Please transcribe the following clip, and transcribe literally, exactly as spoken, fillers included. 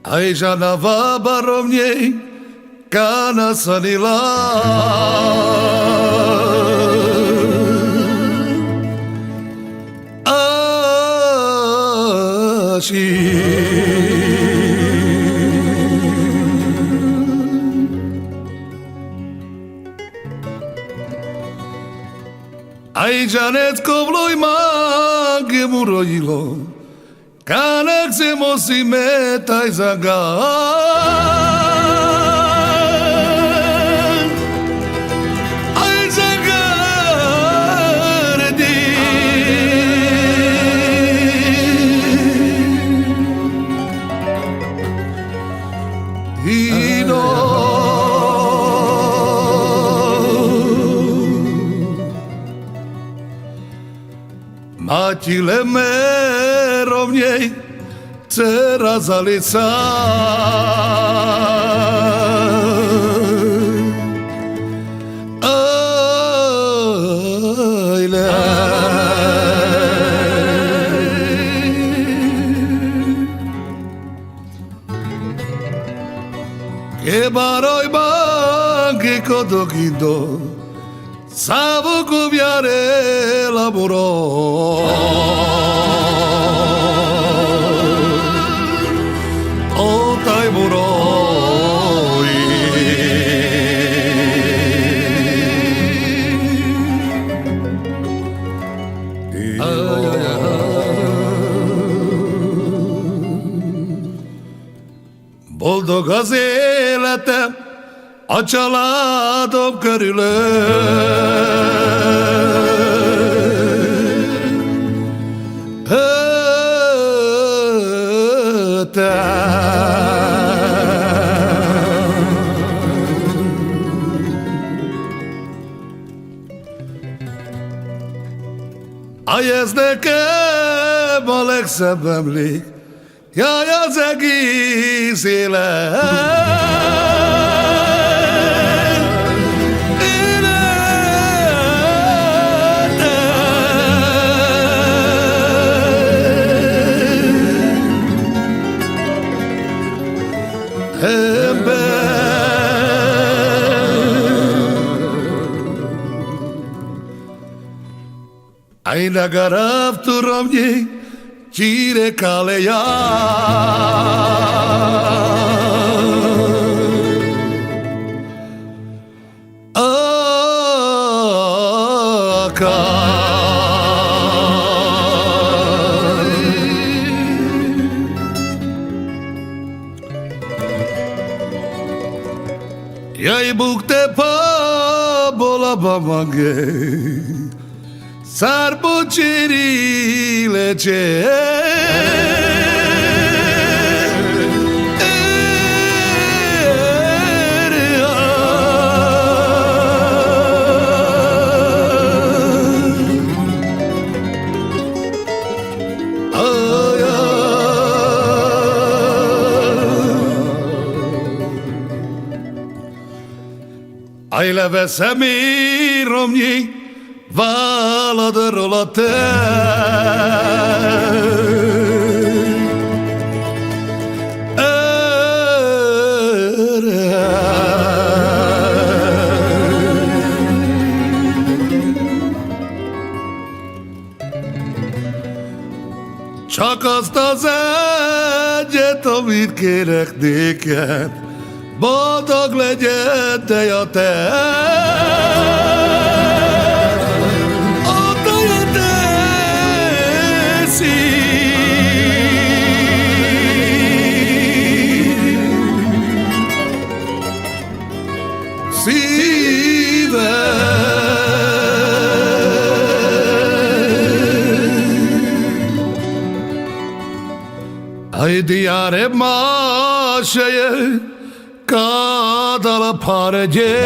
Ai zana vaba ro mnei, kana sani la. Asi. Ai zane ko vloi ma ge muro ilo. Kana xe mo si me tai zaga. Ai zaga re di. Ino. Mati le me ro mnei, tera zalisa. Ai le. Ke baroi ba ke koto kindo. Sabu ku biare la buro. O tai buro. Buldo gazelete, achala dom karule. Hete. Ayes de ke malek sebemlik. Ya, ya, zegi sile. Ai na garaf tu ro mnei, tire kaleya. Akai. Yai bukte pa bola ba mange. Sarbu chiri leche. Ai leve semi ro mnei, vala de rolate. Čakastas ze to vitkerek diket, boldog legyen te a te. A te a te szív. Szíve. Ai diare maseje, kadala pareje.